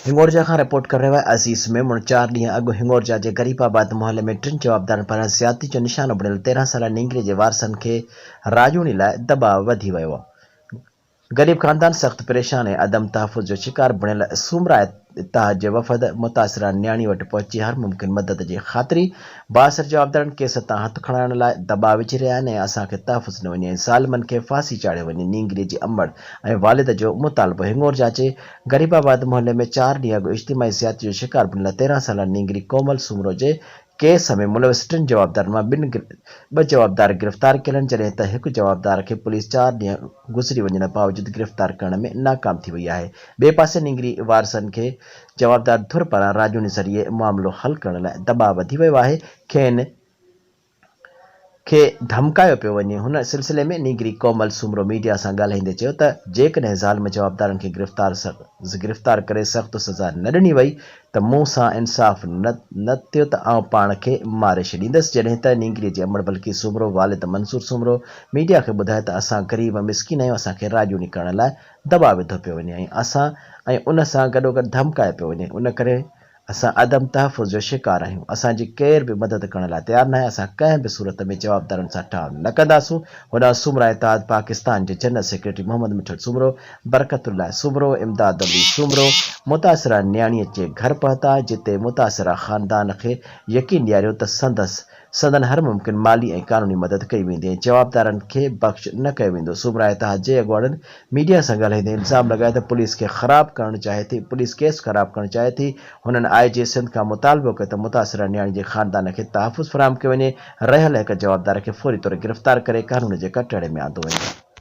هڱورجا کان رپورٽ ڪري رهيو آهي عزيز ميمڻ چار ڏينهن اڳ هڱورجا جي غريب آباد محلي ۾ ٽن جوابدارن پاران زيادتي جو نشانو بڻيل 13 سالا نينگري جي وارثن کي راڄوڻي لاء دٻاء وڌي ويو غريب خاندان سخت پريشان ۽ عدم تحفظ جو شڪار بڻيل سومرا اتحاد جي وفد متاثره نياڻي وٽ پهچي هر ممڪن مدد جي خاطري بااثر جوابدارن ڪيس تان هٿ کڻائڻ لاء دٻاء وجهي رهيا آهن ۽ اسان کي تحفظ ڏنو وڃي ۽ ظالمن کي ڦاسي چاڙهيو وڃي نينگري جي امڙ ۽ والد جو مطالبو هڱورجاچي غريب آباد محلي ۾ چار ڏينهن اڳ اجتماعي زيادتي جو شڪار بڻيل 13 سالا نينگري ڪومل سومرو جي ڪيس ۾ ملوث ٽن جوابدارن مان ٻن ٻه جوابدار گرفتار ڪيل آهن جڏهن ته هڪ جوابدار کي پوليس چار ڏينهن گذري وڃڻ باوجود گرفتار ڪرڻ ۾ ناڪام ٿي وئي آهي ٻئي پاسي نينگري وارثن کي جوابدار ڌر پاران راڄوڻي ذريعي معاملو حل ڪرڻ لاء دٻاء وڌي ويو آهي کين کي ڌمڪايو پيو وڃي، هن سلسلي ۾ نينگري ڪومل سومرو ميڊيا سان ڳالهائيندي چيو ته جيڪڏهن ظالم جوابدارن کي گرفتار گرفتار ڪري سخت سزا نه ڏني وئي ته مون سان انصاف نه نه ٿيو ته آئون پاڻ کي ماري ڇڏيندس جڏهن ته نينگري جي امڙ بلقيس سومرو والد منصور سومرو ميڊيا کي ٻڌايو ته اسان غريب مسڪين آهيون اسان کي راڄوڻي ڪرڻ لاء دٻاء وڌو پيو وڃي ۽ اسان ۽ ان سان گڏوگڏ ڌمڪايو پيو وڃي ان ڪري اسان عدم تحفظ جو شڪار آهيون، اسان جي ڪير به مدد ڪرڻ لاء تيار ناهي، اسان ڪنهن به صورت ۾ جوابدارن سان ٺاهه نه ڪنداسون. هوڏانهن سومرا اتحاد پاڪستان جي جنرل سيڪريٽري محمد مٺل سومرو، برڪت الله سومرو، امداد علي سومرو متاثره نياڻيء جي گهر پهتا، جتي متاثره خاندان کي يقين ڏياريو ته سندس سندن هر ممڪن مالي ۽ قانوني مدد ڪئي ويندي ۽ جوابدارن کي بخش نه ڪيو ويندو. سومرا اتحاد جي اڳواڻن ميڊيا سان ڳالهائيندي الزام لڳايو ته پوليس کي خراب ڪرڻ چاهي ٿي، پوليس ڪيس خراب ڪرڻ چاهي ٿي، هنن آء جي سنڌ کان مطالبو ڪيو ته متاثره نياڻي جي خاندان کي تحفظ فراهم ڪيو وڃي، رهيل هڪ جوابدار کي فوري طور گرفتار ڪري قانون جي ڪٽهڙي ۾ آندو وڃي.